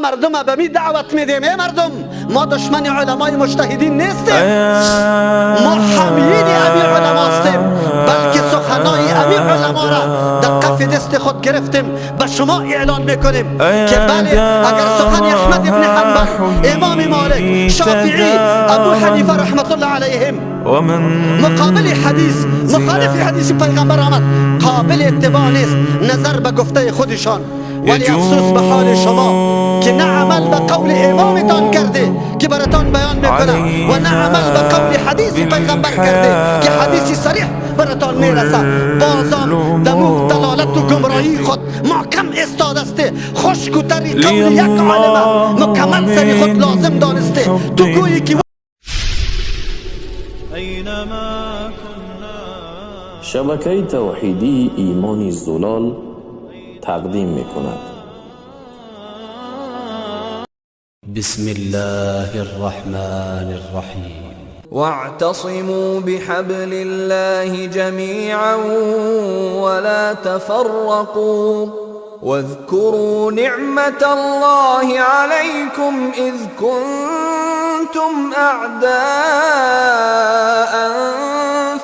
مردم به می دعوت میدیم، ای مردم ما دشمن علمای مجتهدین نیستیم، ما حامیین امی علما هستیم، بلکه سخنای امی علما را در کف دست خود گرفتیم، به شما اعلان میکنیم که بله اگر سخن احمد ابن حنبل، امام مالک، شافعی، ابو حنیفه رحمت الله علیهم مقابل حدیث، مخالف حدیث پیغمبر آمد، قابل اتباع نیست نظر به گفته خودشان. ولی افسوس به حال شما که نه عمل به قول امامتان کرده که براتان بیان میکنه و نه عمل به قول حدیث پیغمبر کرده که حدیث صریح براتان میرسه. بازم دمو دلالت و گمراهی خود محکم استاد است، خشک و تری قول یک عالمه مکمل سری خود لازم دانسته. تو گویی که شبکه توحیدی ایمان زلال تقدیم میکند. بسم الله الرحمن الرحیم. واعتصموا بحبل الله جميعا ولا تفرقوا واذكروا نعمة الله عليكم إذ كنتم أعداء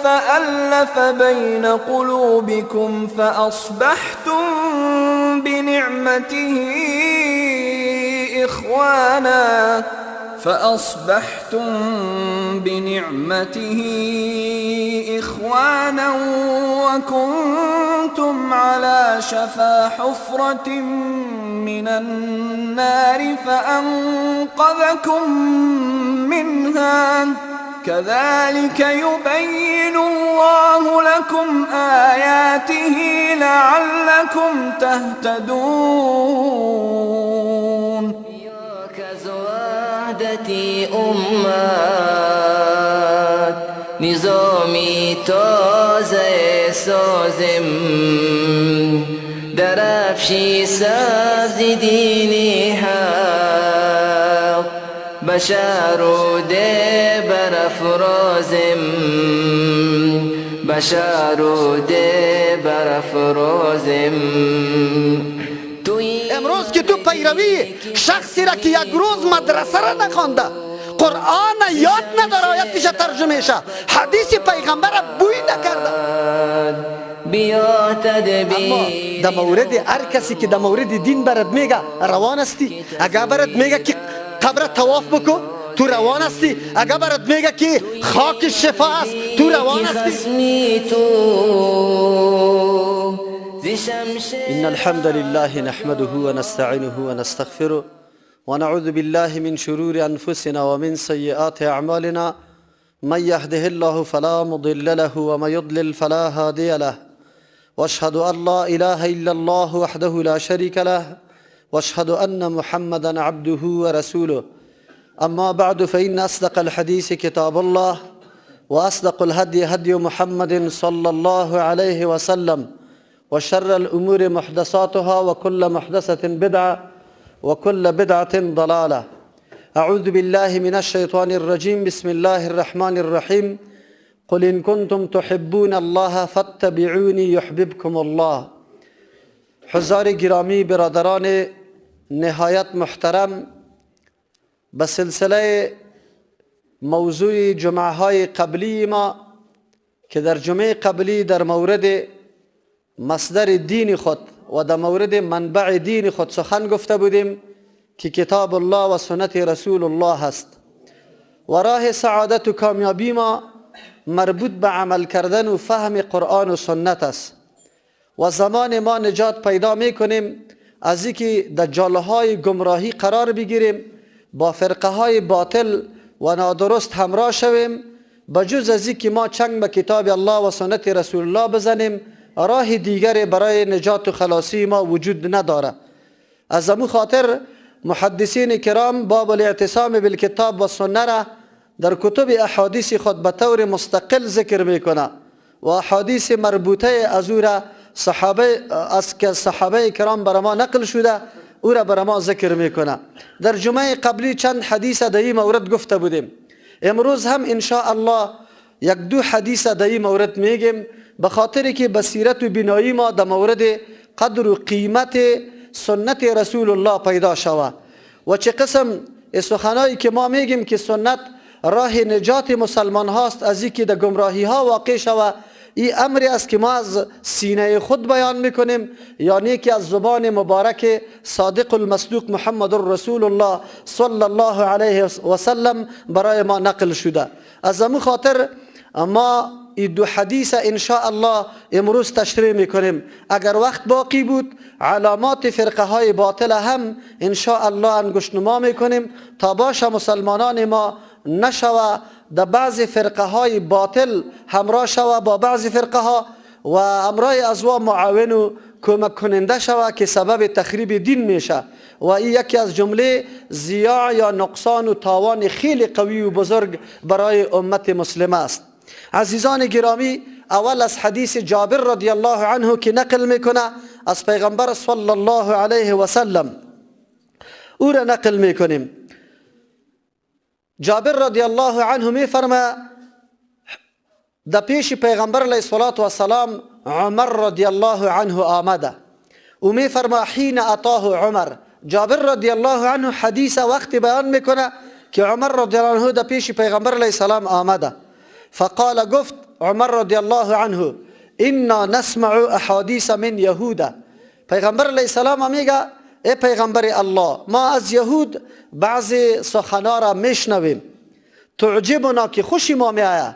فألف بين قلوبكم فأصبحتم بنعمته إخوانا وكنتم على شفا حفرة من النار فأنقذكم منها كذلك يبين الله لكم آياته لعلكم تهتدون. وحدتي امت نظامی تازه سازم درفشی سبز دینی حق بشر و ده برافرازم بشر و ده برافرازم. امروز که تو پیروی شخصی را که یک روز مدرسه را نخوانده، قرآن یاد نداره، آیتش ترجمه شه، حدیث پیغمبر را بوی نکرده. اما در مورد هر کسی که در مورد دین برات میگه روان هستی، اگر برات میگه که قبر طواف بکن تو روان هستی، اگر برات میگه که خاک شفا است تو روان هستی. إن الحمد لله نحمده ونستعينه ونستغفره ونعوذ بالله من شرور أنفسنا ومن سيئات أعمالنا، من يهده الله فلا مضل له ومن يضلل فلا هادي له، وأشهد أن لا إله إلا الله وحده لا شريك له، وأشهد أن محمدا عبده ورسوله. أما بعد، فإن أصدق الحديث كتاب الله، وأصدق الهدي هدي محمد صلى الله عليه وسلم، وشر الأمور محدثاتها، وكل محدثة بدعة، وكل بدعة ضلالة. أعوذ بالله من الشيطان الرجيم. بسم الله الرحمن الرحيم. قل إن كنتم تحبون الله فاتبعوني يحببكم الله. حضار گرامی، برادران نهایت محترم، به سلسله موضوع جمعه های قبلی ما که در جمعه قبلی در مورد مصدر دین خود و در مورد منبع دین خود سخن گفته بودیم که کتاب الله و سنت رسول الله هست، و راه سعادت و کامیابی ما مربوط به عمل کردن و فهم قرآن و سنت است. و زمان ما نجات پیدا میکنیم از اینکه در جالهای گمراهی قرار بگیریم، با فرقه های باطل و نادرست همراه شویم، بجز از اینکه ما چنگ به کتاب الله و سنت رسول الله بزنیم، راه دیگر برای نجات و خلاصی ما وجود نداره. از امو خاطر محدثین کرام باب الاعتصام بالکتاب و سنه را در کتب احادیث خود به طور مستقل ذکر میکنه و احادیث مربوطه از او را صحابه از که صحابه کرام بر ما نقل شده او را بر ما ذکر میکنه. در جمعه قبلی چند حدیث در این مورد گفته بودیم، امروز هم ان شاء الله یک دو حدیث در این مورد میگیم، به خاطر که بصیرت و بینایی ما در مورد قدر و قیمت سنت رسول الله پیدا شود. و چه قسم سخنایی که ما میگیم که سنت راه نجات مسلمان هاست از اینکه در گمراهی ها واقع شود، این امری است که ما از سینه خود بیان میکنیم، یعنی که از زبان مبارک صادق المصدوق محمد رسول الله صلی الله علیه و سلم برای ما نقل شده. از همون خاطر ما این دو حدیث ان شاء الله امروز تشریح میکنیم. اگر وقت باقی بود علامات فرقه های باطل هم ان شاء الله انگشت نما میکنیم تا باشه مسلمانان ما نشوه در بعض فرقه های باطل همراه شوه با بعض فرقه ها و همراه ازوا معاون و کمک کننده شوه که سبب تخریب دین میشه و این یکی از جمله ضیاع یا نقصان و تاوان خیلی قوی و بزرگ برای امت مسلمه است. عزیزان گرامی، اول از حدیث جابر رضی الله عنه که نقل میکنه از پیغمبر صلی الله علیه و سلم، او را نقل میکنیم. جابر رضی الله عنه میفرما در پیش پیغمبر علیه الصلاة والسلام عمر رضی الله عنه آمده. او میفرما حین اتاه عمر. جابر رضی الله عنه حدیث وقتی بیان میکنه که عمر رضی الله عنه در پیش پیغمبر علیه السلام آمده. فقال، گفت عمر رضی الله عنه انا نسمع احادیث من یهوده. پیغمبر علیه السلام میگه ای پیغمبر الله، ما از یهود بعضی سخنا را میشنویم، تعجبنا که خوشی ما میآید،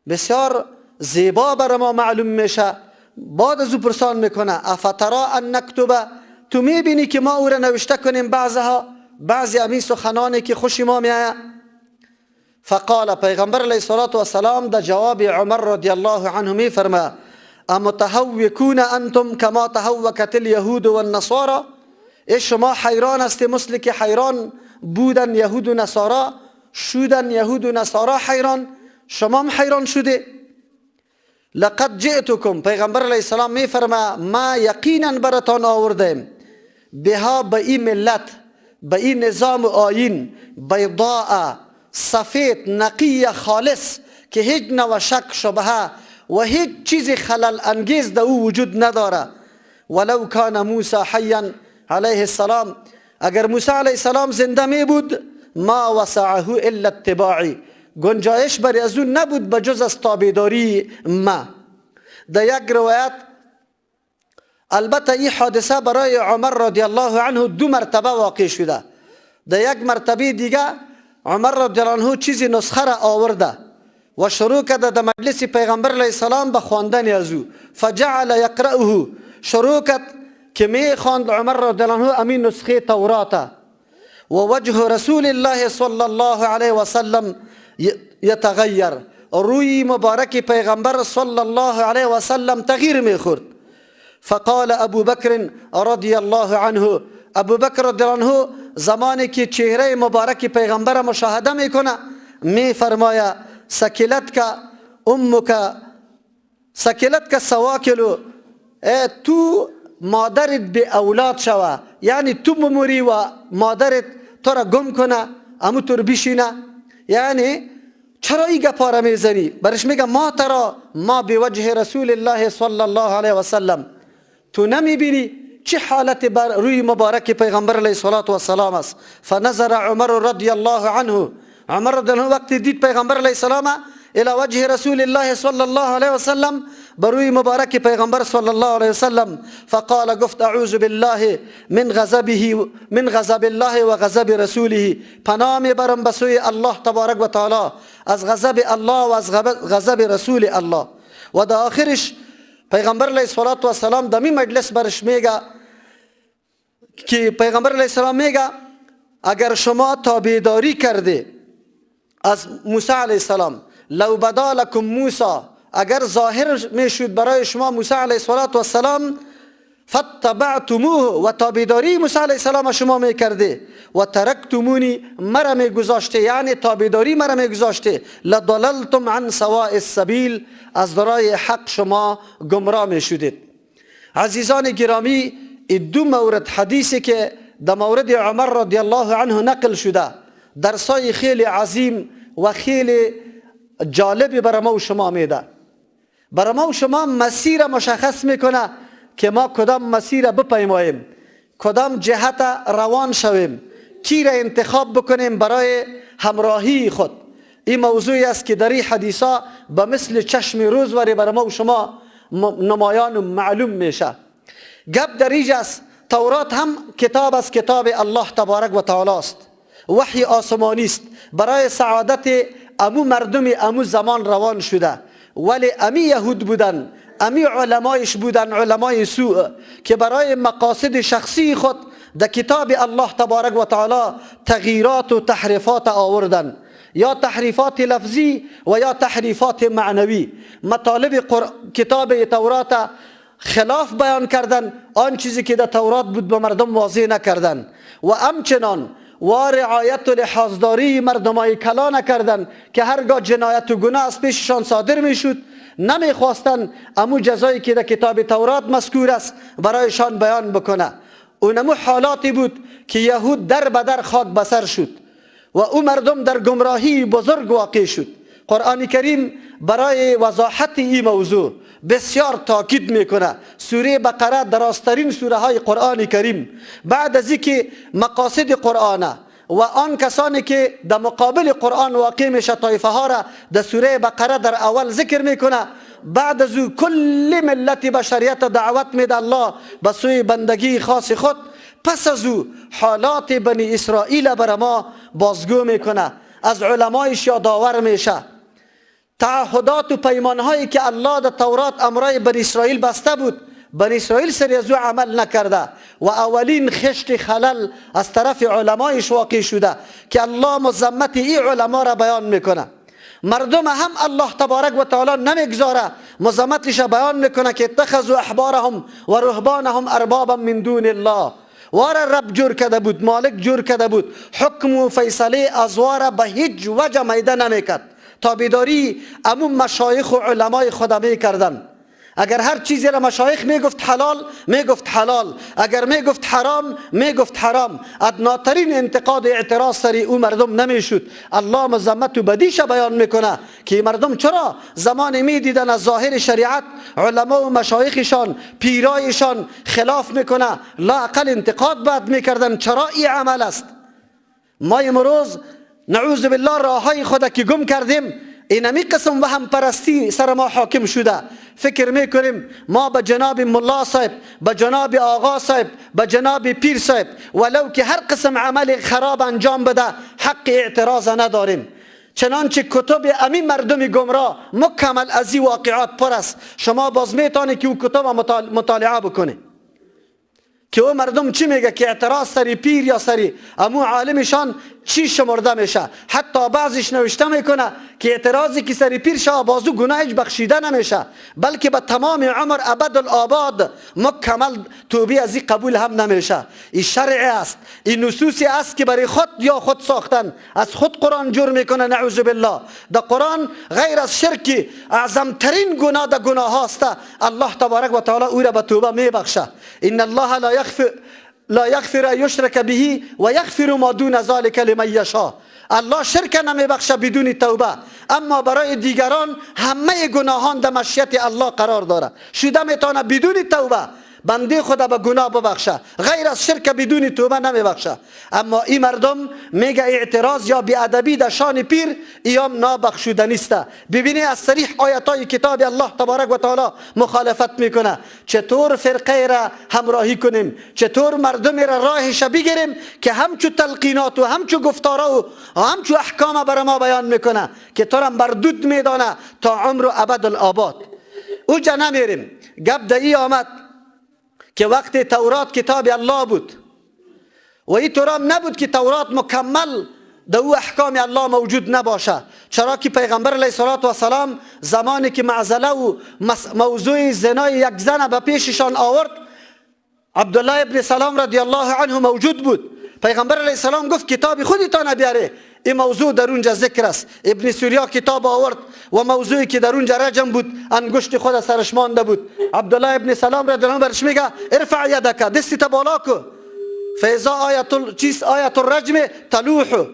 بسیار زیبا بر ما معلوم میشه. بعد از او پرسان میکنه افترا ان نکتب، تو میبینی که ما او را نوشته کنیم بعضها، بعضی امین سخنانی که خوشی ما میآید. فقال، پیغمبر علیه الصلاة والسلام در جواب عمر رضی الله عنه میفرما امتهوکون انتم کما تهوکت الیهود والنصارى؟ ای شما حیران هستی مثل که حیران بودن یهود و نصارا، شدن یهود و نصارا حیران، شما هم حیران شده. لقد جئتکم، پیغمبر علیه السلام میفرما ما یقینا براتان آوردیم بها، به این ملت، به این نظام و آیین، بیضاء، سفید، نقی، خالص، که هیچ نوع شک شبهه و هیچ چیز خلل انگیز در او وجود نداره. ولو کان موسی حیا علیه السلام، اگر موسی علیه السلام زنده می بود ما وسعه الا اتباعی، گنجایش بر از او نبود بجز از تابعداری ما. در یک روایت البته این حادثه برای عمر رضی الله عنه دو مرتبه واقع شده. در یک مرتبه دیگه عمر رضی الله عنه چیزی نسخه را آورده و شروع کرده در مجلس پیغمبر علیه السلام به خواندن از او. فجعل یقرأه، شروع کرد که می خواند عمر رضی الله عنه امین نسخه تورات. و وجه رسول الله صلی الله علیه و سلم یتغیر، روی مبارک پیغمبر صلی الله علیه و سلم تغییر می خورد. فقال ابو بکر رضی الله عنه، ابو بکر رضی الله عنه زمانی که چهره مبارک پیغمبر مشاهده میکنه می فرماید سکلتک امک، سکلتک سواکل، تو مادرت به اولاد شوه، یعنی تو بموری و مادرت تو را گم کنه، امو تو رو بشینه. یعنی چرا این گپا را میزنی؟ برش میگه ما ترا ما به وجه رسول الله صلی الله علیه و سلم، تو نمیبینی چه حالت بر روی مبارک پیغمبر علیه الصلاة والسلام است. فنظر عمر رضی الله عنه، عمر رضی الله عنه وقتی دید پیغمبر علیه السلام الى وجه رسول الله صلی الله علیه وسلم، بروی مبارک پیغمبر صلی الله علیه وسلم، فقال، گفت اعوذ بالله من غضبه، من غضب الله و غضب رسوله، پناه میبرم به سوی الله تبارک و تعالی از غضب الله و از غضب رسول الله. و در آخرش پیغمبر علیه الصلاة والسلام دمی مجلس برش میگه که پیغمبر علیه السلام میگه اگر شما تابعداری کرده از موسی علیه السلام، لو بدا لکم موسی، اگر ظاهر میشد برای شما موسی علیه السلام، فتبعتموه، و تابعداری موسی علیه السلام شما میکرده، و ترکتمونی، مرا میگذاشته، یعنی تابعداری مرا میگذاشته، لضللتم عن سواء السبیل، از راه حق شما گمراه میشدید. عزیزان گرامی، این دو مورد حدیثی که در مورد عمر رضی الله عنه نقل شده درسای خیلی عظیم و خیلی جالبی برای ما و شما میده. برای ما و شما مسیر مشخص میکنه که ما کدام مسیر بپیماییم، کدام جهت روان شویم، کی را انتخاب بکنیم برای همراهی خود. این موضوعی است که در این حدیثا به مثل چشم روزوری برای ما و شما نمایان و معلوم میشه. گپ در اینجا است، تورات هم کتاب است، کتاب الله تبارک و تعالی است، وحی آسمانی است، برای سعادت امو مردم امو زمان روان شده. ولی امی یهود بودن، امی علمایش بودن، علمای سوء که برای مقاصد شخصی خود در کتاب الله تبارک و تعالی تغییرات و تحریفات آوردن، یا تحریفات لفظی و یا تحریفات معنوی. مطالب کتاب تورات خلاف بیان کردن، آن چیزی که در تورات بود به مردم واضح نکردن، و همچنان و رعایت و لحاظداری مردمای کلا نکردن که هرگاه جنایت و گناه از پیششان صادر میشد نمیخواستن امو جزایی که در کتاب تورات مذکور است برایشان بیان بکنه. اونمو حالاتی بود که یهود در بدر خاک بسر شد و او مردم در گمراهی بزرگ واقع شد. قرآن کریم برای وضاحت این موضوع بسیار تاکید میکنه. سوره بقره درازترین سوره های قرآن کریم، بعد از اینکه مقاصد قرآن و آن کسانی که در مقابل قرآن واقع میشه طایفه ها را در سوره بقره در اول ذکر میکنه، بعد از او کل ملت بشریت دعوت میده الله به سوی بندگی خاص خود. پس از او حالات بنی اسرائیل بر ما بازگو میکنه، از علمایش یادآور میشه، تعهدات و پیمانهایی که الله در تورات امرای بنی اسرائیل بسته بود بنی اسرائیل سر از او عمل نکرده و اولین خشت خلل از طرف علمایش واقع شده که الله مذمت ای علما را بیان میکنه. مردم هم الله تبارک و تعالی نمیگذاره، مذمتش بیان میکنه که اتخذوا احبارهم و رهبانهم اربابا من دون الله. واره رب جور کرده بود، مالک جور کرده بود، حکم و فیصله از واره به هیچ وجه میده نمیکرد. تابعداری امو مشایخ و علمای خود میکردن. اگر هر چیزی را مشایخ میگفت حلال میگفت حلال، اگر میگفت حرام میگفت حرام. ادناترین انتقاد اعتراض سری او مردم نمیشد. الله مذمت و بدیش بیان میکنه که مردم چرا زمان میدیدن از ظاهر شریعت علما و مشایخشان پیرایشان خلاف میکنه، لا اقل انتقاد بعد میکردن چرا این عمل است. ما امروز نعوذ بالله راههای خود که گم کردیم، اینمی قسم وهم پرستی سر ما حاکم شده. فکر میکنیم ما به جناب ملا صاحب، به جناب آقا صاحب، به جناب پیر صاحب، ولو که هر قسم عمل خراب انجام بده حق اعتراض نداریم. چنانچه کتب امی مردم گمراه مکمل از این واقعات پر است. شما باز میتونید که او کتب مطالعه بکنید که او مردم چی میگه که اعتراض سری پیر یا سری امو عالمشان چی شمرده میشه. حتی بعضیش نوشته میکنه که اعتراضی که سری پیر شه بازو گناهش بخشیده نمیشه، بلکه به تمام عمر ابد الآباد مکمل توبه از این قبول هم نمیشه. این شرع است، این نصوصی است که برای خود یا خود ساختن، از خود قرآن جور میکنه نعوذ بالله. در قرآن غیر از شرک اعظم ترین گناه در گناه هاست، الله تبارک و تعالی او را به توبه میبخشه. ان الله لا یغفر ان یشرک به و یغفر ما دون ذلک لمن یشاء. الله شرک نمیبخشه بدون توبه، اما برای دیگران همه گناهان در مشیت الله قرار داره. شده میتونه بدون توبه بنده خدا به گناه ببخشه، غیر از شرک بدون توبه نمیبخشه. اما این مردم میگه اعتراض یا بیادبی در شان پیر ایام نابخشوده نیست. ببینی از صریح آیتای کتاب الله تبارک و تعالی مخالفت میکنه. چطور فرقه را همراهی کنیم، چطور مردم را راهش بگیریم که همچو تلقینات و همچو گفتارا و همچو احکام بر ما بیان میکنه که تو را مردود میدانه تا عمر و ابد الآباد. او جا نمیریم. گپ در آمد که وقت تورات کتاب الله بود و این طورام نبود که تورات مکمل در او احکام الله موجود نباشه، چرا که پیغمبر علیه الصلاة والسلام زمانی که معزله و موضوع زنای یک زن به پیششان آورد، عبدالله ابن سلام رضی الله عنه موجود بود. پیغمبر علیه السلام گفت کتاب خودتان بیاره، این موضوع در اونجا ذکر است. ابن سوریا کتاب آورد و موضوعی که در اونجا رجم بود انگشت خود سرش مانده بود. عبدالله ابن سلام رضی الله عنه برش میگه ارفع یدک، دستی بالا کو، فاذا آیت چیز آیت الرجم تلوح.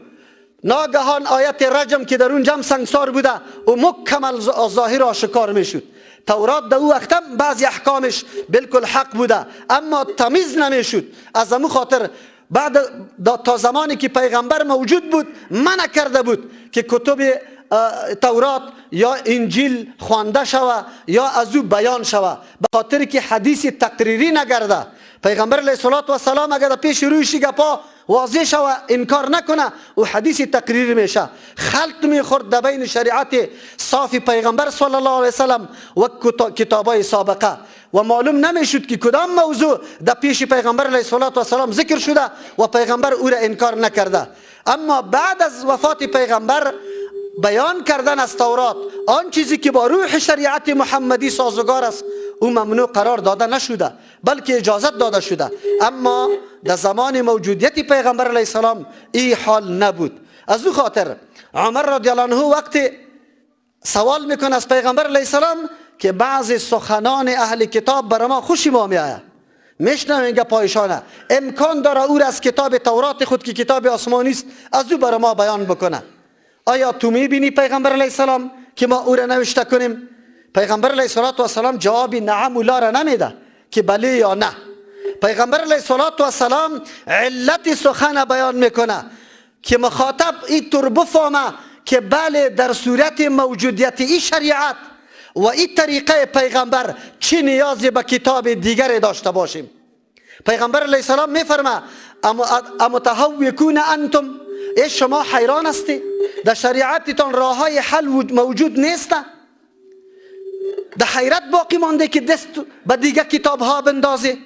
ناگهان آیت رجم که در اونجا سنگسار بوده و مکمل ظاهر آشکار میشد. تورات در او وقتم بعضی احکامش بالکل حق بوده اما تمیز نمیشد. از امو خاطر بعد تا زمانی که پیغمبر موجود بود منع کرده بود که کتب تورات یا انجیل خوانده شوه یا از او بیان شوه، به خاطر که حدیث تقریری نگرده. پیغمبر علیه الصلاة والسلام اگر پیش رویش گپا واضح شوه انکار نکنه او حدیث تقریری میشه، خلط میخورد در بین شریعت صاف پیغمبر صلی الله علیه وسلم و کتابای سابقه و معلوم نمیشد که کدام موضوع در پیش پیغمبر علیه الصلاة والسلام ذکر شده و پیغمبر او را انکار نکرده. اما بعد از وفات پیغمبر بیان کردن از تورات آن چیزی که با روح شریعت محمدی سازگار است او ممنوع قرار داده نشده، بلکه اجازت داده شده. اما در زمان موجودیت پیغمبر علیه السلام این حال نبود. از او خاطر عمر رضی الله عنه وقتی سوال میکنه از پیغمبر علیه السلام که بعضی سخنان اهل کتاب برای ما خوشی ما میآید، میشنویم گپایشانه، امکان داره او را از کتاب تورات خود که کتاب آسمانی است از او برای ما بیان بکنه. آیا تو میبینی پیغمبر علیه السلام که ما او را نوشته کنیم؟ پیغمبر علیه السلام جواب نعم و لا را نمیده که بله یا نه. پیغمبر علیه السلام علت سخن بیان میکنه که مخاطب این طور بفهمه که بله در صورت موجودیت این شریعت و این طریقه پیغمبر چی نیازی به کتاب دیگر داشته باشیم. پیغمبر علیه السلام میفرمه امتهوکون انتم، ای شما حیران هستی؟ در شریعتتان راه های حل موجود نیست؟ در حیرت باقی مانده که دست به دیگه کتاب ها بندازی؟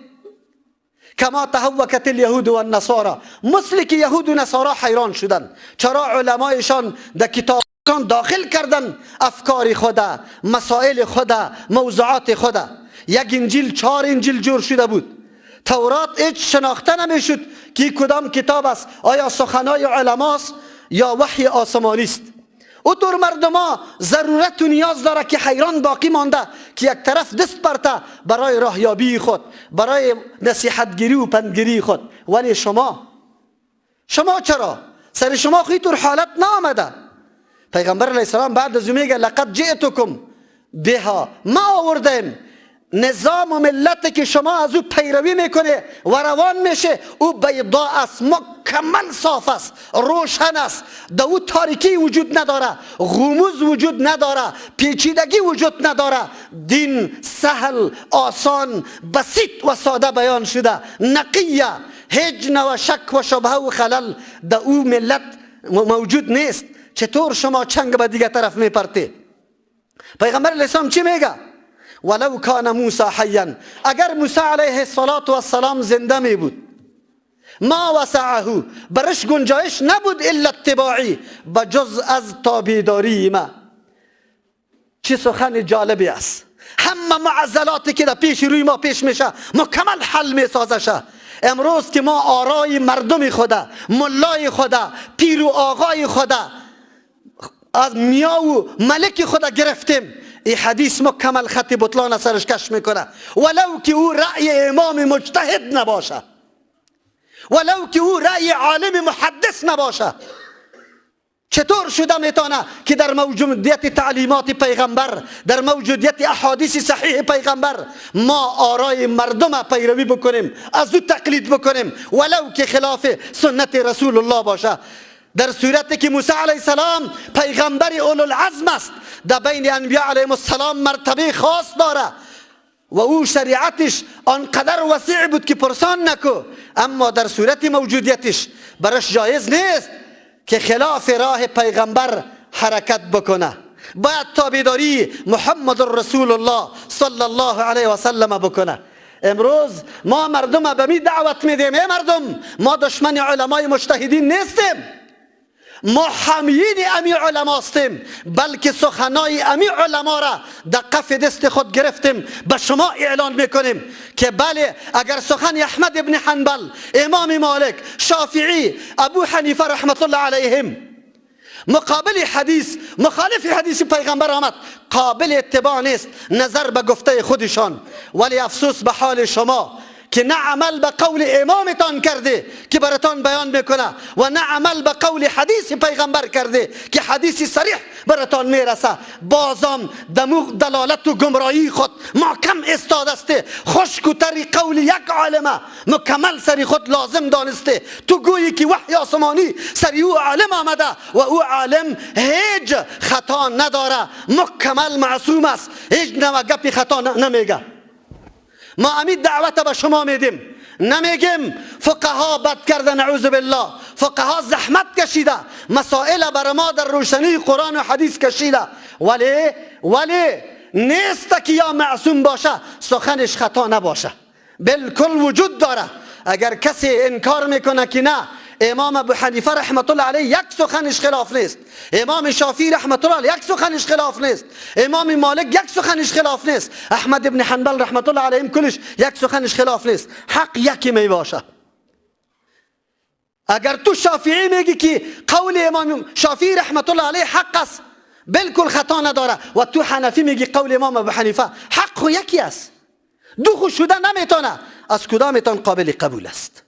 کما تهوکت الیهود و النصارا، مثل که یهود و نصارا حیران شدن. چرا علمایشان در کتابشان داخل کردن افکار خدا، مسائل خدا، موضوعات خدا. یک انجیل 4 انجیل جور شده بود. تورات هیچ شناخته نمیشد که کدام کتاب است، آیا سخنای علماست یا وحی آسمانی است. او طور مردم ها ضرورت و نیاز داره که حیران باقی مانده که یک طرف دست پرته برای راهیابی خود، برای نصیحتگیری و پندگیری خود. ولی شما چرا سر شما خیلی طور حالت نآمده؟ پیغمبر علیه السلام بعد از او میگه لقد جئتکم بها، ما آوردیم نظام و ملت که شما از او پیروی میکنه و روان میشه، او بیضا است، مکمل صاف است، روشن است، در او تاریکی وجود نداره، غموض وجود نداره، پیچیدگی وجود نداره. دین سهل، آسان، بسیط و ساده بیان شده، نقیه، هیچ نوع شک و شبهه و خلل در او ملت موجود نیست. چطور شما چنگ به دیگه طرف میپرتی؟ پیغمبر علیه السلام چی میگه؟ ولو کان موسی حیا، اگر موسی علیه السلام زنده می بود، ما وسعه، برش گنجایش نبود الا اتباعی، بجز از تابعداری ما. چه سخن جالبی است. همه معضلاتی که در پیش روی ما پیش میشه مکمل حل میسازشه. امروز که ما آرای مردم خدا، ملای خدا، پیر و آقای خدا، از میا و ملک خدا گرفتیم، این حدیث مکمل خط بطلان سرش کش میکنه. ولو که او رأی امام مجتهد نباشه، ولو که او رأی عالم محدث نباشه، چطور شده میتونه که در موجودیت تعلیمات پیغمبر، در موجودیت احادیث صحیح پیغمبر، ما آرای مردم پیروی بکنیم، از او تقلید بکنیم، ولو که خلاف سنت رسول الله باشه؟ در صورتی که موسی علیه السلام پیغمبر اولوالعزم است، در بین انبیاء علیهم السلام مرتبه خاص داره و او شریعتش آنقدر وسیع بود که پرسان نکو، اما در صورت موجودیتش برش جایز نیست که خلاف راه پیغمبر حرکت بکنه. باید تابعداری محمد رسول الله صلی الله علیه و سلم بکنه. امروز ما مردم به می دعوت میدیم، ای مردم ما دشمن علمای مجتهدین نیستیم، ما حامیین امی علما هستیم، بلکه سخنای امی علما را در قف دست خود گرفتیم، به شما اعلان میکنیم که بله اگر سخن احمد ابن حنبل، امام مالک، شافعی، ابو حنیفه رحمت الله علیهم مقابل حدیث، مخالف حدیث پیغمبر آمد، قابل اتباع نیست نظر به گفته خودشان. ولی افسوس به حال شما که نه عمل به قول امامتان کرده که براتان بیان میکنه و نه عمل به قول حدیث پیغمبر کرده که حدیث صریح براتان میرسه، بازم دموغ دلالت و گمراهی خود محکم استادسته، خشک و تری قول یک عالمه مکمل سری خود لازم دانسته. تو گویی که وحی آسمانی سری او عالم آمده و او عالم هیچ خطا نداره، مکمل معصوم است، هیچ نوع گپی خطا نمیگه. ما امید دعوت به شما میدیم، نمیگیم فقها بد کرده، نعوذ بالله، فقها زحمت کشیده، مسائل بر ما در روشنی قرآن و حدیث کشیده، ولی نیست که یا معصوم باشه سخنش خطا نباشه، بالکل وجود داره. اگر کسی انکار میکنه که نه امام ابو حنیفه رحمت الله علیه یک سخنش خلاف نیست، امام شافعی رحمت الله علیه یک سخنش خلاف نیست، امام مالک یک سخنش خلاف نیست، احمد ابن حنبل رحمت الله علیهم کلش یک سخنش خلاف نیست، حق یکی می باشه. اگر تو شافعی میگی که قول امام شافعی رحمت الله علیه حق است، بالکل خطا نداره، و تو حنفی میگی قول امام ابو حنیفه حق خو یکی است، دو خو شده نمیتونه، از کدامتان قابل قبول است؟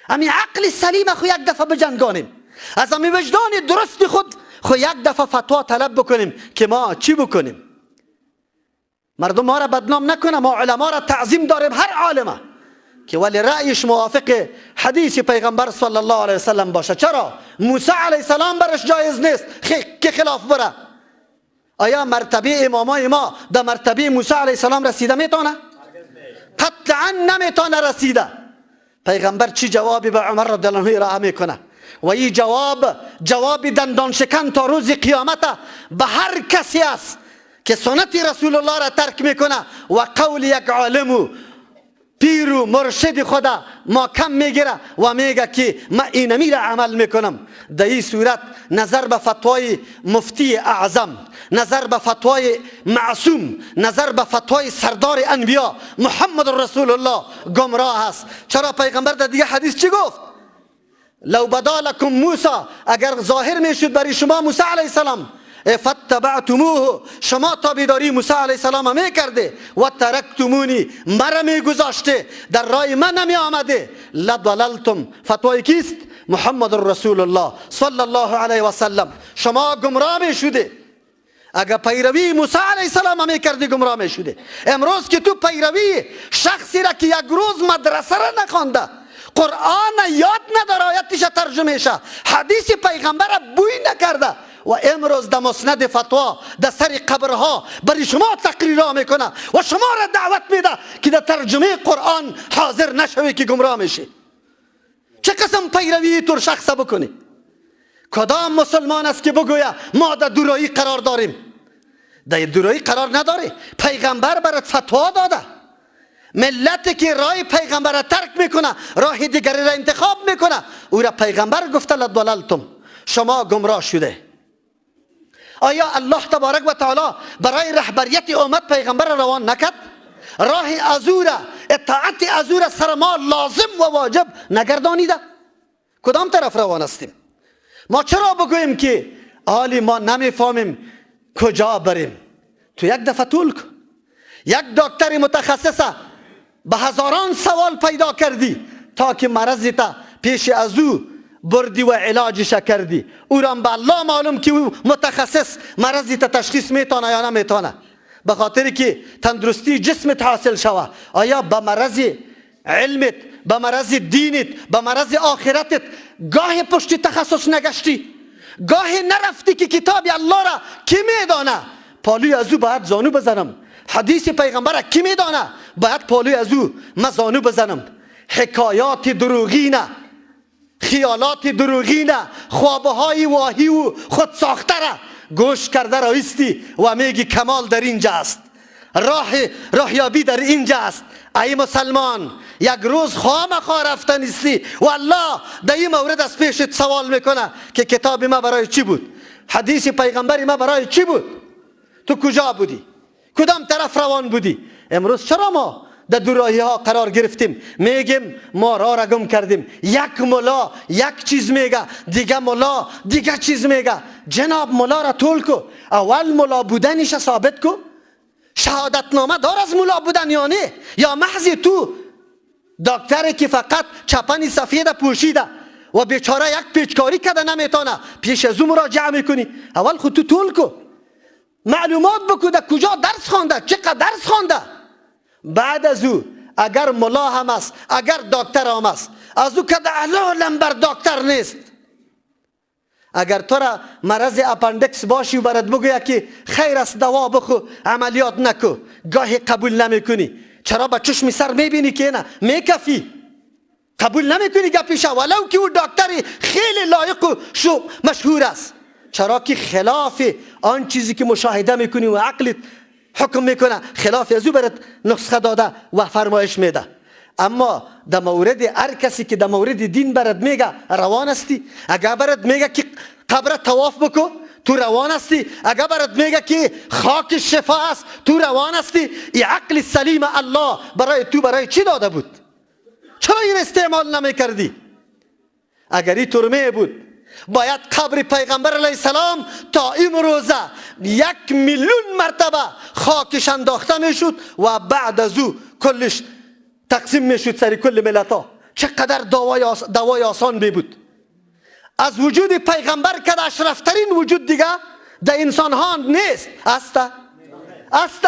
امی عقل سلیم خو یک دفعه بجنگانیم، از امی وجدان درست خود خو یک دفعه فتوا طلب بکنیم که ما چی بکنیم. مردم ما را بدنام نکنه، ما علما را تعظیم داریم، هر عالمه که ولی رأیش موافق حدیث پیغمبر صلی الله علیه وسلم باشه. چرا؟ موسی علیه السلام برش جایز نیست که خلاف بره. آیا مرتبه امامای ما در مرتبه موسی علیه السلام رسیده میتونه؟ قطعا نمیتونه رسیده. پیغمبر چی جوابی به عمر رضی الله عنه ارائه میکنه؟ و این جواب جواب دندان شکن تا روز قیامت به هر کسی است که سنت رسول الله را ترک میکنه و قول یک عالم و پیر و مرشد خدا ما کم میگیره و میگه که ما اینمی را عمل میکنم. در این صورت نظر به فتوای مفتی اعظم، نظر به فتوای معصوم، نظر به فتوای سردار انبیا محمد رسول الله گمراه است. چرا پیغمبر در دیگه حدیث چی گفت؟ لو بدا لکم موسی، اگر ظاهر میشد برای شما موسی علیه السلام، فتبعتموه، شما تابعداری موسی علیه السلام میکرده و ترکتمونی، مرا میگذاشته، در رای من نمی آمده، لضللتم. فتوای کیست؟ محمد رسول الله صلی الله علیه و سلم. شما گمراه میشده اگر پیروی موسی علیه السلام میکردی، گمراه میشده. امروز که تو پیروی شخصی را که یک روز مدرسه را نخوانده، قرآن یاد نداره، آیتش ترجمه شه، حدیث پیغمبر را بوی نکرده، و امروز در مسند فتوا در سر قبرها برای شما تقریرها میکنه و شما را دعوت میده که در ترجمه قرآن حاضر نشوی که گمراه میشی. چه قسم پیروی تور شخص بکنی؟ کدام مسلمان است که بگویه ما در دورایی قرار داریم؟ در دورایی قرار نداره. پیغمبر برات فتوا داده. ملتی که راه پیغمبر را ترک میکنه، راه دیگری را انتخاب میکنه، او را پیغمبر گفته لضللتم، شما گمراه شده. آیا الله تبارک و تعالی برای رهبریت امت پیغمبر را روان نکرد؟ راه از او را، اطاعت از او را سر ما لازم و واجب نگردانیده؟ کدام طرف روان هستیم؟ ما چرا بگوییم که حالی ما نمیفهمیم کجا بریم؟ تو یک دفعه طول کن، یک دکتر متخصص به هزاران سوال پیدا کردی تا که مرضی تا پیش از او بردی و علاجش کردی، او را به الله معلوم که او متخصص مرضی تا تشخیص میتونه یا نمیتونه، به خاطر که تندرستی جسمت حاصل شوه. آیا به مرض علمت، به مرض دینت، به مرض آخرتت گاه پشت تخصص نگشتی، گاه نرفتی که کتاب الله را کی میدانه پالوی از او باید زانو بزنم، حدیث پیغمبر را کی میدانه باید پالوی از او من زانو بزنم. حکایات دروغینه، خیالات دروغینه، خوابهای واهی و خود ساخته را گوش کرده رایستی و میگی کمال در اینجا است، راهیابی در اینجا است. ای مسلمان، یک روز خامخا رفته نیستی و الله در این مورد از پیشت سوال میکنه که کتاب ما برای چی بود، حدیث پیغمبر ما برای چی بود، تو کجا بودی، کدام طرف روان بودی؟ امروز چرا ما در دوراهی ها قرار گرفتیم؟ میگیم ما راه را گم کردیم. یک ملا یک چیز میگه، دیگه ملا دیگه چیز میگه. جناب ملا را طول کو، اول ملا بودنش ثابت کو، شهادتنامه دار از ملا بودن یا نه، یا محض تو دکتری که فقط چپن سفید پوشیده و بیچاره یک پیچکاری کده نمیتونه، پیش از او مراجعه میکنی. اول خود تو طول کو، معلومات بکو در کجا درس خوانده، چقدر درس خوانده. بعد از او اگر ملا هم است، اگر دکتر هم است، از او که اعلی لمبر دکتر نیست. اگر تو را مرض اپندکس باشی و برات بگوید که خیر است دوا بخو عملیات نکو، گاهی قبول نمیکنی. چرا؟ با چشم سر میبینی که نه میکفی، قبول نمیکنی گپیشه، ولو که او دکتر خیلی لایق و شو مشهور است. چرا که خلاف آن چیزی که مشاهده میکنی و عقلت حکم میکنه، خلاف از او برات نسخه داده و فرمایش میده. اما در مورد هر کسی که در مورد دین برات میگه روان هستی. اگر برات میگه که قبر طواف بکو، تو روان هستی. اگر برات میگه که خاک شفا است، تو روان هستی. ای عقل سلیم الله برای تو برای چی داده بود؟ چرا این استعمال نمیکردی؟ اگر این ترمه بود، باید قبر پیغمبر علیه السلام تا امروزه 1 میلیون مرتبه خاکش انداخته میشد و بعد از او کلش تقسیم میشد سر کل ملت ها. چقدر دوای آسان می بود. از وجود پیغمبر که اشرفترین وجود دیگه در انسان ها نیست. است است.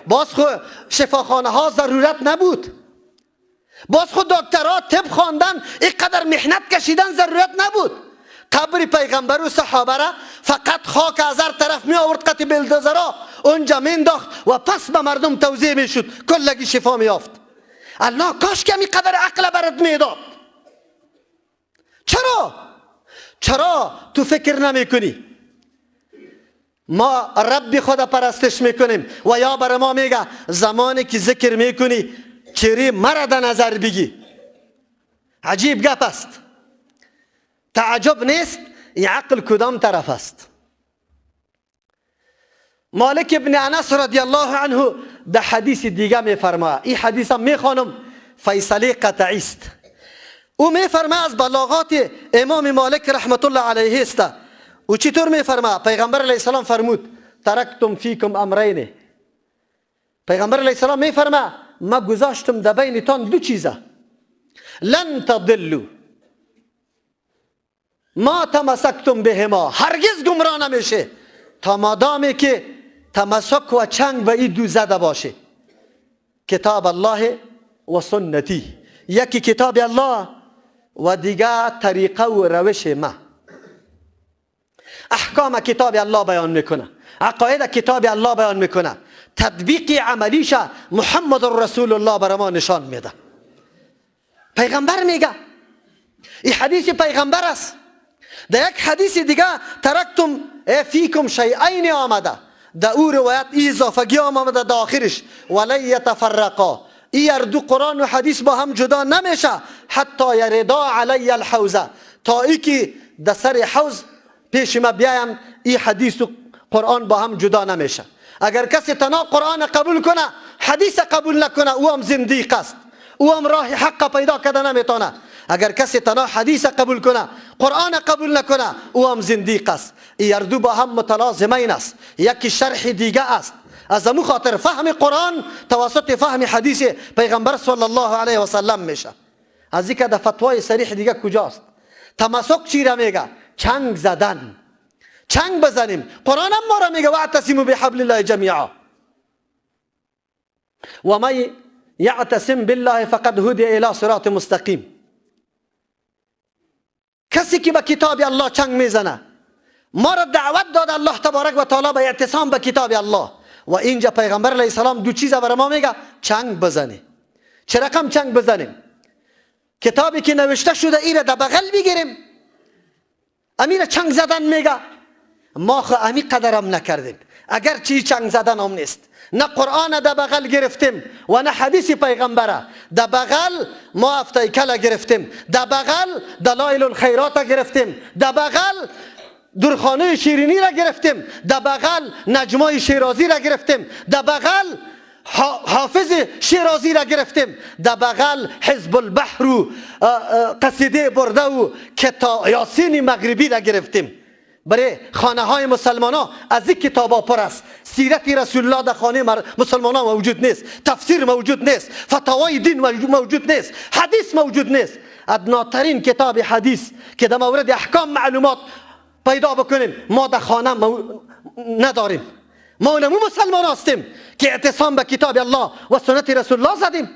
باز خو شفاخانه ها ضرورت نبود، باز خود دکترها طب خواندن اینقدر محنت کشیدن ضرورت نبود. قبر پیغمبر و صحابه را فقط خاک از هر طرف می آورد، قطع بلدوزرا اونجا مینداخت و پس به مردم توزیع میشد، کلگی شفا میافت. الله کاش که قدر عقل برات میداد. چرا؟ چرا تو فکر نمی کنی؟ ما رب خدا پرستش میکنیم و یا بر ما میگه زمانی که ذکر میکنی چهره مرا در نظر بگی. عجیب گپ است، تعجب نیست. این عقل کدام طرف است؟ مالک ابن انس رضی الله عنه در حدیث دیگه میفرماید، این حدیث هم میخوانم، فیصله قطعی است. او میفرماید از بلاغات امام مالک رحمت الله علیه است. او چطور میفرماید؟ پیغمبر علیه السلام فرمود ترکتم فیکم امرین. پیغمبر علیه السلام میفرماید ما گذاشتم در بینتان دو چیزه، لن تضلوا ما تمسکتم بهما، هرگز گمراه نمیشه تا مادامی که تمسک و چنگ به این دو زده باشه، کتاب الله و سنتی. یکی کتاب الله و دیگه طریقه و روش ما. احکام کتاب الله بیان میکنه، عقاید کتاب الله بیان میکنه، تطبیق عملیش محمد رسول الله برای ما نشان میده. پیغمبر میگه، این حدیث پیغمبر است. در یک حدیث دیگه ترکتم فیکم شیئین آمده، در او روایت ای اضافگی آمده در آخرش، ولن یتفرقا، ای دو قرآن و حدیث با هم جدا نمیشه، حتی یردا علی الحوزه، تا ای که در سر حوض پیش ما بیاین، ای حدیث و قرآن با هم جدا نمیشه. اگر کسی تنها قرآن قبول کنه حدیث قبول نکنه، او هم زندیق است، او هم راه حق پیدا کرده نمیتونه. اگر کسی تنها حدیث قبول کنه قرآن قبول نکنه، او هم زندیق است. ای دو با هم متلازمین است، یکی شرح دیگه است. از امو خاطر فهم قرآن توسط فهم حدیث پیغمبر صلی الله علیه و سلم میشه. از اینکه در فتوای صریح دیگه کجاست؟ تمسک چی را میگه؟ چنگ زدن، چنگ بزنیم. قرآن هم ما را میگه واعتصموا بحبل الله جمیعا و من یعتصم بالله فقد هدی الی صراط مستقیم. کسی که به کتاب الله چنگ میزنه، ما را دعوت داد الله تبارک و تعالی به اعتصام به کتاب الله. و اینجا پیغمبر علیه السلام دو چیز برای ما میگه، چنگ بزنی. چه رقم چنگ بزنیم؟ کتابی که نوشته شده ایره در بغل بگیریم، امیر چنگ زدن میگه. ما خو امی قدرم نکردیم، اگر چی چنگ زدن هم نیست. نه قرآن در بغل گرفتیم و نه حدیث پیغمبره. در بغل ما هفته کله گرفتیم، در بغل دلایل الخیرات گرفتیم، در بغل درخانه شیرینی را گرفتیم، در بغل نجمای شیرازی را گرفتیم، در بغل حافظ شیرازی را گرفتیم، در بغل حزب البحر و قصیده برده و یاسین مغربی را گرفتیم. برای خانه های مسلمان ها از این کتاب ها پر است. سیرت رسول الله در خانه مسلمان ها موجود نیست، تفسیر موجود نیست، فتاوای دین موجود نیست، حدیث موجود نیست. ادناترین کتاب حدیث که در مورد احکام معلومات پیدا بکنیم ما در خانه نداریم. ما نمو مسلمان هستیم که اعتصام به کتاب الله و سنت رسول الله زدیم.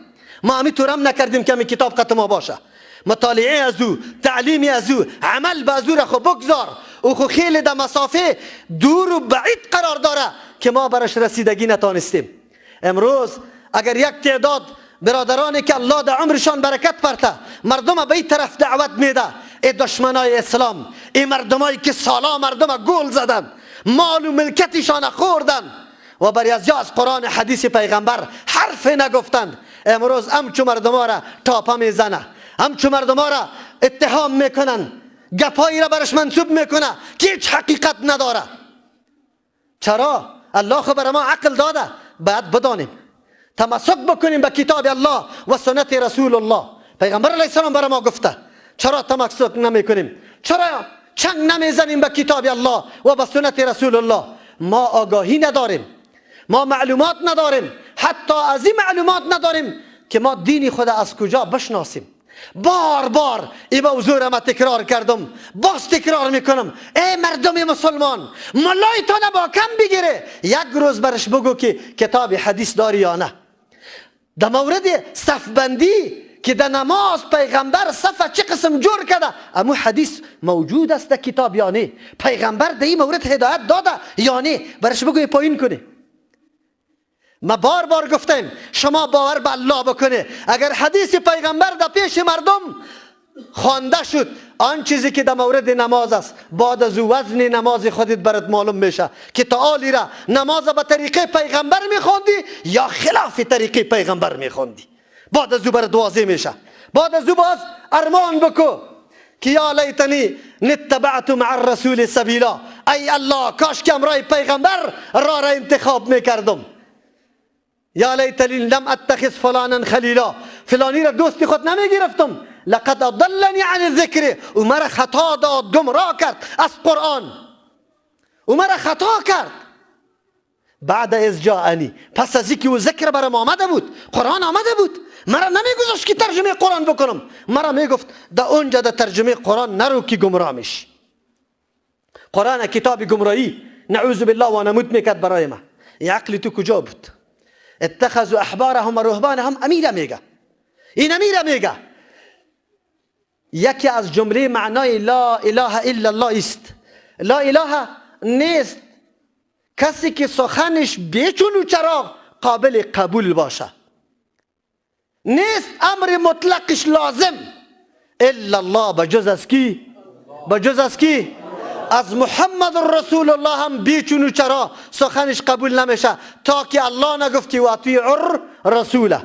ما همی طورم نکردیم که همی کتاب قط ما باشه. مطالعه از او، تعلیم از او، عمل به از او را خو بگذار، او خو خیلی در مسافه دور و بعید قرار داره که ما برش رسیدگی نتانستیم. امروز اگر یک تعداد برادرانی که الله در عمرشان برکت پرته مردم به این طرف دعوت میده، ای دشمنای اسلام، ای مردمایی که سالا مردم گول زدن، مال و ملکتشان خوردن و بر از قرآن حدیث پیغمبر حرف نگفتند، امروز همچو مردم را تاپه میزنه، همچو مردم را اتهام میکنن، گپایی را برش منسوب میکنه که هیچ حقیقت نداره. چرا؟ الله خو بر ما عقل داده، باید بدانیم، تمسک بکنیم به کتاب الله و سنت رسول الله. پیغمبر علیه السلام بر ما گفته، چرا تمسک نمیکنیم؟ چرا چنگ نمیزنیم به کتاب الله و به سنت رسول الله؟ ما آگاهی نداریم، ما معلومات نداریم، حتی از این معلومات نداریم که ما دین خود از کجا بشناسیم. بار بار این موضوع را ما تکرار کردم، باز تکرار میکنم. ای مردم مسلمان، ملایتان با کم بگیره، یک روز برش بگو که کتاب حدیث داری یا نه. در مورد صفبندی که در نماز پیغمبر صف چه قسم جور کرده، اما حدیث موجود است در کتاب یا نه؟ پیغمبر در این مورد هدایت داده یا نه؟ برش بگو پایین کنه. ما بار بار گفتیم شما باور به الله بکنه، اگر حدیث پیغمبر در پیش مردم خوانده شد، آن چیزی که در مورد نماز است، بعد از وزن نماز خودت برات معلوم میشه که تعالی را نماز به طریقه پیغمبر میخوندی یا خلاف طریقه پیغمبر میخوندی. بعد از او برات واضح میشه. بعد از او باز ارمان بکو که یا لیتنی نتبعت مع الرسول سبیلا، ای الله کاش که امرای پیغمبر را را انتخاب میکردم. یا لیتنی لم اتخذ فلانا خلیلا، فلانی را دوستی خود نمیگرفتم. لقد اضلنی عن الذکر، او مرا خطا داد، گمراه کرد از قرآن، او مرا خطا کرد. بعد از جاءنی، پس از اینکه او ذکر برام آمده بود، قرآن آمده بود، مرا نمیگذاشت که ترجمه قرآن بکنم، مرا میگفت در اونجا در ترجمه قرآن نرو که گمراه میشی. قرآن کتاب گمراهی، نعوذ بالله، وانمود میکرد برای ما. این عقل تو کجا بود؟ اتخذوا احبارهم و رهبانهم امیره میگه، این امیره میگه. یکی از جمله معنای لا اله الا الله است. لا اله نیست کسی که سخنش بیچون و چراغ قابل قبول باشه، نیست امر مطلقش لازم الا الله، بجز از کی؟ بجز از کی؟ از محمد رسول الله هم بیچون و چرا سخنش قبول نمیشه تا که الله نگفت که واطیع رسوله.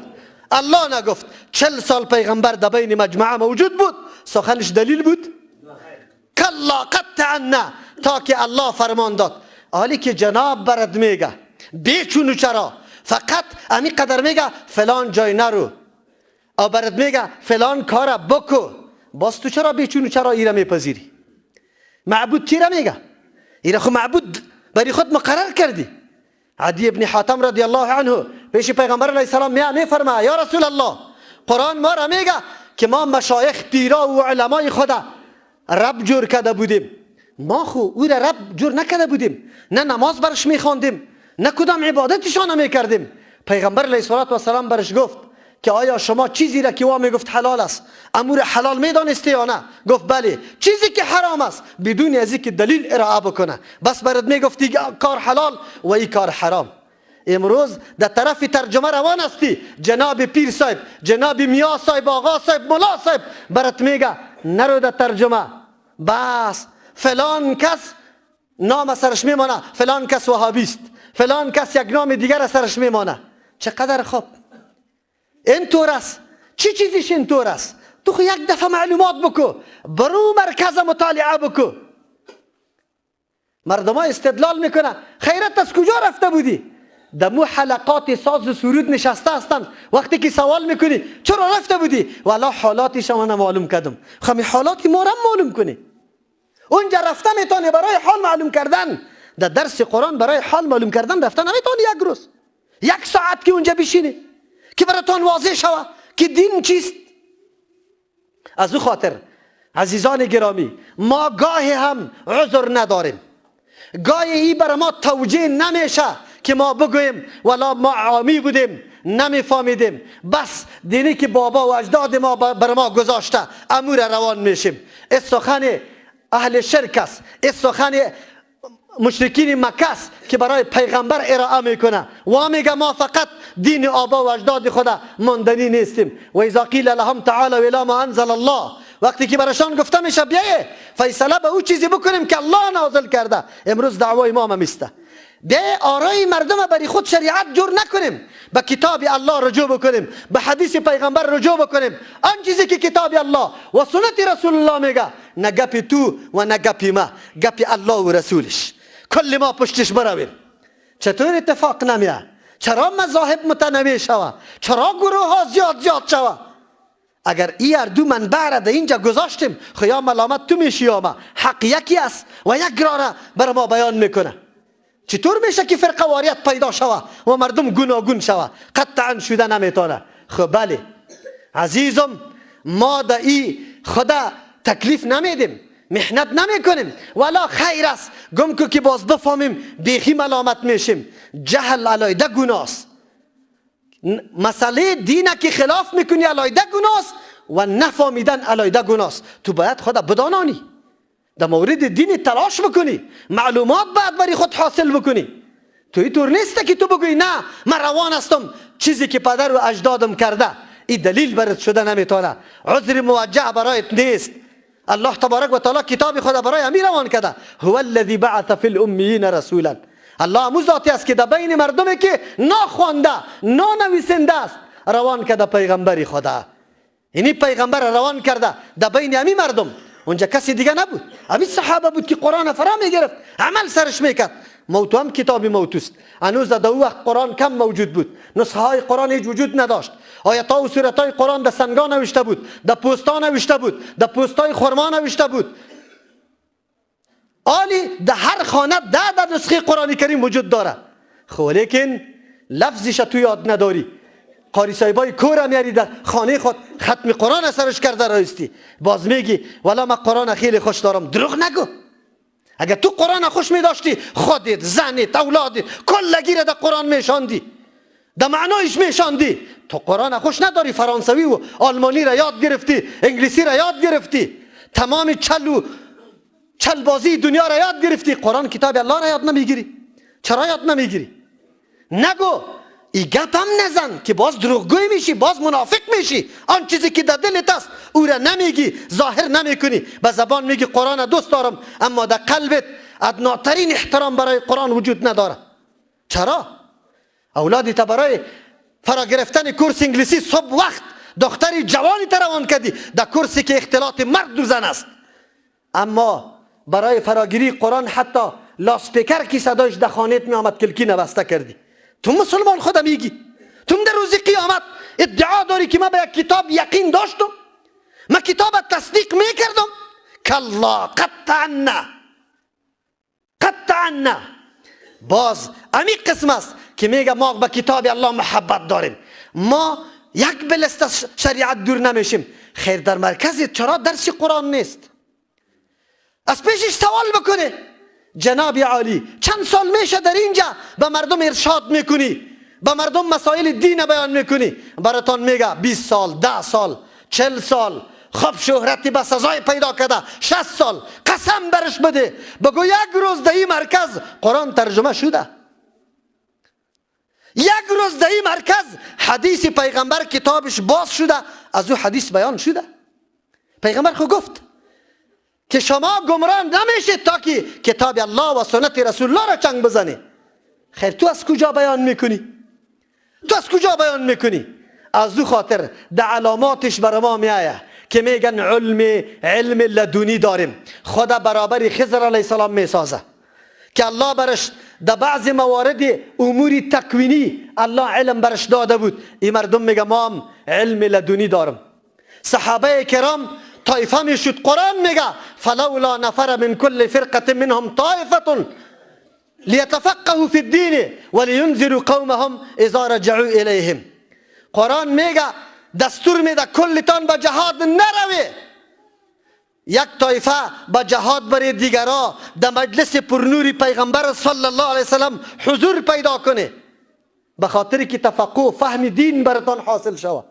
الله نگفت. 40 سال پیغمبر در بین مجمعه موجود بود، سخنش دلیل بود؟ کلا قطعا، تا که الله فرمان داد. حالی که جناب برد میگه بیچون و چرا، فقط امی قدر میگه فلان جای نرو، او برد میگه فلان کار بکو، باز تو چرا بیچون و چرا ایره میپذیری؟ معبود چی را میگه؟ ایره خو معبود برای خود مقرر کردی. عدی ابن حاتم رضی الله عنه پیش پیغمبر علیه السلام میفرما یا رسول الله، قرآن ما را میگه که ما مشایخ پیرا و علمای خدا رب جور کرده بودیم، ما خو او را رب جور نکرده بودیم، نه نماز برش میخواندیم، نه کدام عبادتشان میکردیم. پیغمبر علیه السلام برش گفت که آیا شما چیزی را که وا میگفت حلال است امور حلال میدانستی یا نه؟ گفت بله. چیزی که حرام است بدون از اینکه دلیل ارائه بکنه، بس برات میگفت کار حلال و این کار حرام. امروز در طرف ترجمه روان هستی، جناب پیر صاحب، جناب میا صاحب، آقا صاحب، ملا صاحب برات میگه نرو در ترجمه، بس فلان کس نام سرش میمانه، فلان کس وهابی است، فلان کس یک نام دیگر سرش میمانه. چقدر خوب این طور است. چی چیزیش این طور است؟ تو خو یک دفعه معلومات بکو، برو مرکز مطالعه بکو. مردم ها استدلال میکنه خیرت از کجا رفته بودی؟ دمو حلقات ساز و سرود نشسته هستند، وقتی که سوال میکنی چرا رفته بودی؟ والا حالاتش من معلوم کردم. خب حالات ما را معلوم کنی. اونجا رفته میتونی برای حال معلوم کردن، در درس قرآن برای حال معلوم کردن رفته نمیتونی یک روز یک ساعت که اونجا بشینی که براتون واضح شوه که دین چیست. از او خاطر عزیزان گرامی، ما گاهی هم عذر نداریم، گاهی ای بر ما توجیه نمیشه که ما بگوییم ولا ما عامی بودیم نمیفهمیدیم، بس دینی که بابا و اجداد ما بر ما گذاشته امور روان میشیم. این سخن اهل شرک است، این سخن مشرکین مکه است که برای پیغمبر ارائه میکنه و میگه ما فقط دین آبا و اجداد خدا ماندنی نیستیم. و اذا قیل لهم تعالوا الی ما انزل الله، وقتی که برایشان گفته میشه بیایه فیصله به او چیزی بکنیم که الله نازل کرده، امروز دعوای ما هم است. بیایه آرای مردم برای خود شریعت جور نکنیم، به کتاب الله رجوع بکنیم، به حدیث پیغمبر رجوع بکنیم. آن چیزی که کتاب الله و سنت رسول الله میگه، نه گپی تو و نه گپی ما، گپی الله و رسولش، کل ما پشتش برویم. چطور اتفاق نمیه؟ چرا مذاهب متنوع شوه؟ چرا گروه ها زیاد زیاد شوه؟ اگر ای هر دو منبع را در اینجا گذاشتیم، خو یا ملامت تو میشی یا ما، حق یکی است و یک را بر ما بیان میکنه. چطور میشه که فرقه واریت پیدا شوه و مردم گوناگون شوه؟ قطعا شده نمیتونه. خب بله عزیزم، ما در ای خدا تکلیف نمیدیم، محنت نمیکنیم، ولا خیر است گم کو که باز بفهمیم بیخی ملامت میشیم. جهل علایده گناست، مسئله دینه که خلاف میکنی علایده گناست و نفهمیدن علایده گناست. تو باید خدا بدانانی، در مورد دین تلاش بکنی، معلومات باید برای خود حاصل بکنی. تو اینطور نیست که تو بگویی نه من روان هستم، چیزی که پدر و اجدادم کرده، این دلیل برات شده نمیتونه، عذر موجه برایت نیست. الله تبارک و تعالی کتاب خود برای امیر روان کرده، هو الذی بعث فی الامیین رسولا. الله همون ذاتی است که در بین مردمی که ناخوانده نانویسنده است روان کرده پیغمبری خدا. یعنی پیغمبر روان کرده در بین امی مردم، اونجا کسی دیگه نبود، امی صحابه بود که قرآن فرا میگرفت، عمل سرش میکرد. موتو هم کتاب موتوست، هنوز در او وقت قرآن کم موجود بود، نسخه های قرآن هیچ وجود نداشت، آیت ها و سورت های قرآن در سنگا نوشته بود، در پوستا نوشته بود، در پوستای خرما نوشته بود. آلی در هر خانه ده نسخه قرآن کریم وجود داره، خب لیکن لفظش تو یاد نداری. قاری صاحبای کور میاری در خانه خود ختم قرآن سرش کرده رایستی، باز میگی والا من قرآن خیلی خوش دارم. دروغ نگو. اگر تو قرآن خوش می داشتی، خودت، زنت، اولادت کلگی را در قرآن میشاندی، در معنایش میشاندی. تو قرآن خوش نداری، فرانسوی و آلمانی را یاد گرفتی، انگلیسی را یاد گرفتی، تمام چل و چل بازی دنیا را یاد گرفتی، قرآن کتاب الله را یاد نمیگیری. چرا یاد نمیگیری؟ نگو، ای گپ هم نزن که باز دروغگوی میشی، باز منافق میشی. آن چیزی که در دلت است او را نمیگی، ظاهر نمیکنی، به زبان میگی قرآن دوست دارم، اما در قلبت ادناترین احترام برای قرآن وجود نداره. چرا؟ اولادی تا برای فرا گرفتن کورس انگلیسی صبح وقت دختری جوانی روان کردی در کورسی که اختلاط مرد و زن است، اما برای فراگیری قرآن حتی لاسپیکر که صدایش در خانهت می آمد کلکی نبسته کردی. تو مسلمان خدا میگی، تو در روز قیامت ادعا داری که من به یک کتاب یقین داشتم، من کتاب تصدیق میکردم. کلا، قطعا قطعا. باز امی قسم است که میگه ما به کتاب الله محبت داریم، ما یک بلست از شریعت دور نمیشیم. خیر، در مرکز چرا درس قرآن نیست؟ از پیشش سوال بکنه جناب عالی چند سال میشه در اینجا به مردم ارشاد میکنی، به مردم مسائل دین بیان میکنی، براتان میگه 20 سال، 10 سال، 40 سال، خب شهرتی به سزای پیدا کرده 60 سال، قسم برش بده بگو یک روز در این مرکز قرآن ترجمه شده، یک روز در این مرکز حدیث پیغمبر کتابش باز شده، از او حدیث بیان شده. پیغمبر خو گفت که شما گمراه نمیشید تا که کتاب الله و سنت رسول الله را چنگ بزنی. خیر، تو از کجا بیان میکنی؟ تو از کجا بیان میکنی؟ از او خاطر در علاماتش بر ما میآید که میگن علم لدونی داریم. خدا برابر خضر علیه السلام میسازه که الله برش در بعض موارد امور تکوینی الله علم برش داده بود. این مردم میگه ما هم علم لدونی دارم. صحابه کرام طایفه میشد. قرآن میگه فلولا نفر من کل فرقه منهم طایفه لیتفقهوا فی الدین ولینذروا قومهم اذا رجعوا الیهم. قرآن میگه دستور میده کلتان به جهاد نروی، یک طایفه به جهاد بری، دیگرا در مجلس پرنوری پیغمبر صلی الله علیه وسلم حضور پیدا کنه، به خاطر که تفقه فهم دین براتان حاصل شوه.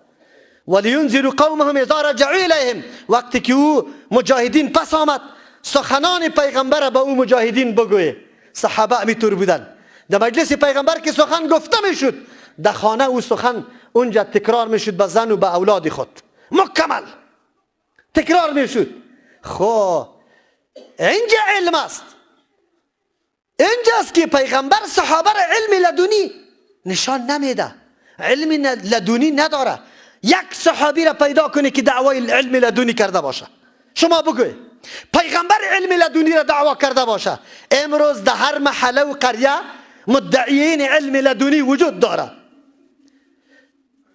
ولینذروا قومهم اذا رجعوا الیهم. وقتی که او مجاهدین پس آمد سخنان پیغمبر به او مجاهدین بگویه. صحابه امیطور بودن، در مجلس پیغمبر که سخن گفته میشد در خانه او سخن اونجا تکرار میشد به زن و به اولاد خود، مکمل تکرار میشد. خب اینجا علم است، اینجاست که پیغمبر صحابه را علم لدنی نشان نمیده، علم لدنی نداره. یک صحابی را پیدا کنی که دعوای علم لدنی کرده باشه، شما بگوی پیغمبر علم لدنی را دعوا کرده باشه. امروز در هر محله و قریه مدعیین علم لدنی وجود داره.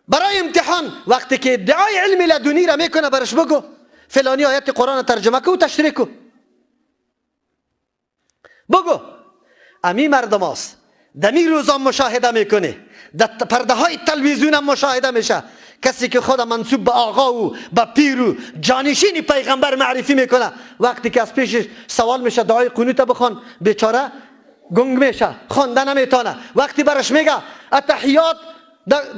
برای امتحان وقتی که ادعای علم لدنی را میکنه برش بگو فلانی آیت قرآن ترجمه کو و تشریح کو، بگو. امی مردم هاست دمی روزا مشاهده میکنه، در پرده های تلویزیون هم مشاهده میشه، کسی که خود منسوب به آقا و به پیر و جانشین پیغمبر معرفی میکنه، وقتی که از پیشش سوال میشه دعای قنوت بخوان، بیچاره گنگ میشه، خوانده نمیتونه. وقتی برش میگه التحیات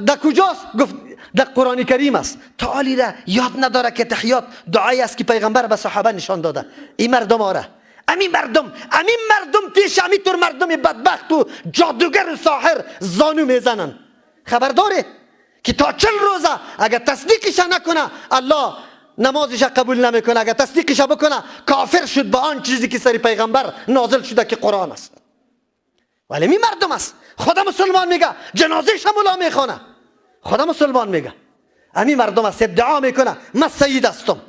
در کجاست؟ گفت در قرآن کریم است. تعالی را یاد نداره که تحیات دعایی است که پیغمبر به صحابه نشان داده. این مردم آره، امی مردم، امی مردم پیش امی طور مردم بدبخت و جادوگر و ساحر زانو میزنن. خبر داره که تا 40 روزه اگر تصدیقش نکنه الله نمازش قبول نمیکنه، اگر تصدیقش بکنه کافر شد به آن چیزی که سر پیغمبر نازل شده که قرآن است. ولی می مردم است، خدا مسلمان میگه، جنازهش هم مولا میخوانه، خدا مسلمان میگه. امی مردم است ادعا میکنه من سید هستم،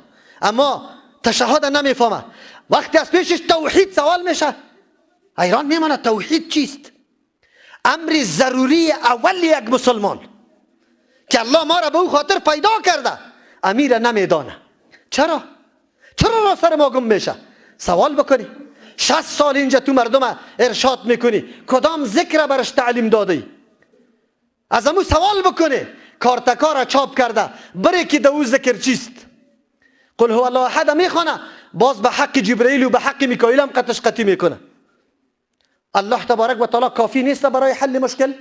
اما تشهد نمیفهمه. وقتی از پیشش توحید سوال میشه حیران میمانه توحید چیست؟ امر ضروری اول یک مسلمان که الله ما را به او خاطر پیدا کرده، امیر نمیدانه. چرا؟ چرا را سر ما گم میشه؟ سوال بکنی. 60 سال اینجا تو مردم ارشاد میکنی، کدام ذکر برش تعلیم دادی؟ از امو سوال بکنی. کارتکار چاپ کرده بره که دو ذکر چیست؟ قل هو الله احد میخوانه، باز به حق جبرئیل و به حق میکائیل هم قطش قطی میکنه. الله تبارک و تعالی کافی نیست برای حل مشکل؟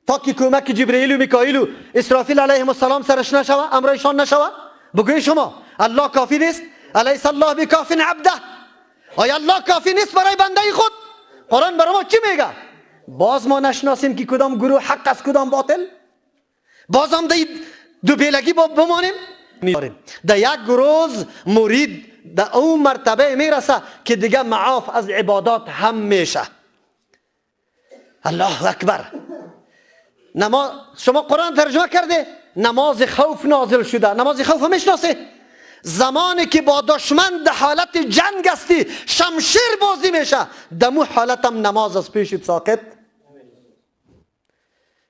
تا که کمک جبرئیل و میکائیل و اسرافیل علیهم السلام سرش نشوه، امرایشان نشوه؟ بگوی شما الله کافی نیست؟ الیس الله بکاف عبده؟ آیا الله کافی نیست برای بنده خود؟ قرآن برای ما چی میگه؟ باز ما نشناسیم که کدام گروه حق است کدام باطل؟ باز هم دو بیلگی بمانیم؟ در یک روز مرید در اون مرتبه میرسه که دیگه معاف از عبادات هم میشه. الله اکبر. نماز شما قرآن ترجمه کرده، نماز خوف نازل شده. نماز خوف هم میشناسه؟ زمانی که با دشمن در حالت جنگ هستی، شمشیر بازی میشه، دمو حالت هم نماز از پیشت ساقط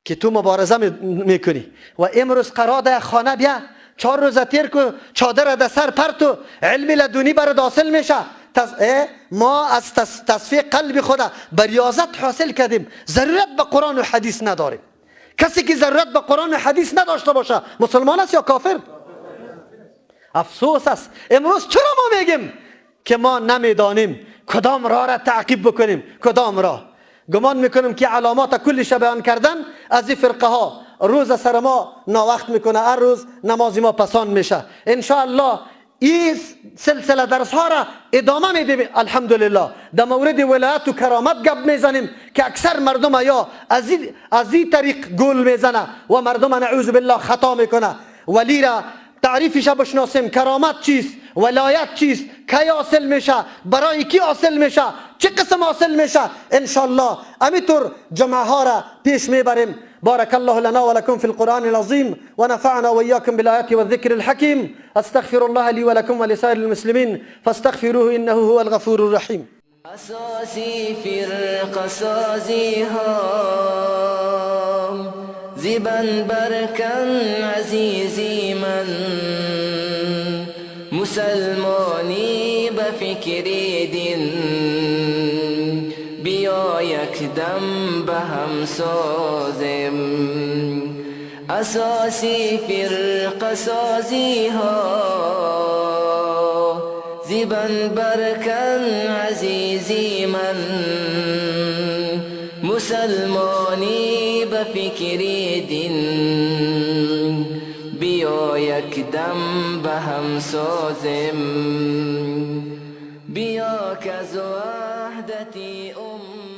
که تو مبارزه میکنی. و امروز قرار ده خانه بیا 4 روز تیر کو، چادر در سر پرتو، علم لدنی برات حاصل میشه. ما از تصفیه قلب خدا بریاضت حاصل کردیم، ضرورت به قرآن و حدیث نداریم. کسی که ضرورت به قرآن و حدیث نداشته باشه مسلمان است یا کافر؟ افسوس است. امروز چرا ما میگیم که ما نمیدانیم کدام راه را تعقیب بکنیم، کدام راه؟ گمان میکنم که علامات کلش بیان کردن از این فرقه ها روز سر ما ناوقت میکنه، هر روز نماز ما پسان میشه. ان شاء الله این سلسله درس ها را ادامه میدیم. الحمدلله در مورد ولایت و کرامت گپ میزنیم که اکثر مردم یا از این طریق گل میزنه و مردم نعوذ بالله خطا میکنه. ولی را تعریفش بشناسیم، کرامت چیست، ولایت چیست، کی حاصل میشه، برای کی حاصل میشه، چه قسم حاصل میشه. ان شاء الله همینطور جمعه ها را پیش میبریم. بارك الله لنا ولكم في القرآن العظيم ونفعنا وإياكم بالآيات والذكر الحكيم. أستغفر الله لي ولكم ولسائر المسلمين فاستغفروه إنه هو الغفور الرحيم. اساسی فرقه سازی ها زبن برکن عزیزی من. مسلمانی به فکر دین، بیا یک دم به هم سازیم. اساسی فرقه سازی ها، زبن برکن عزیزی من. مسلمانی به فکر دین، بیا یک دم به هم سازیم. بیا که از وحدتی امت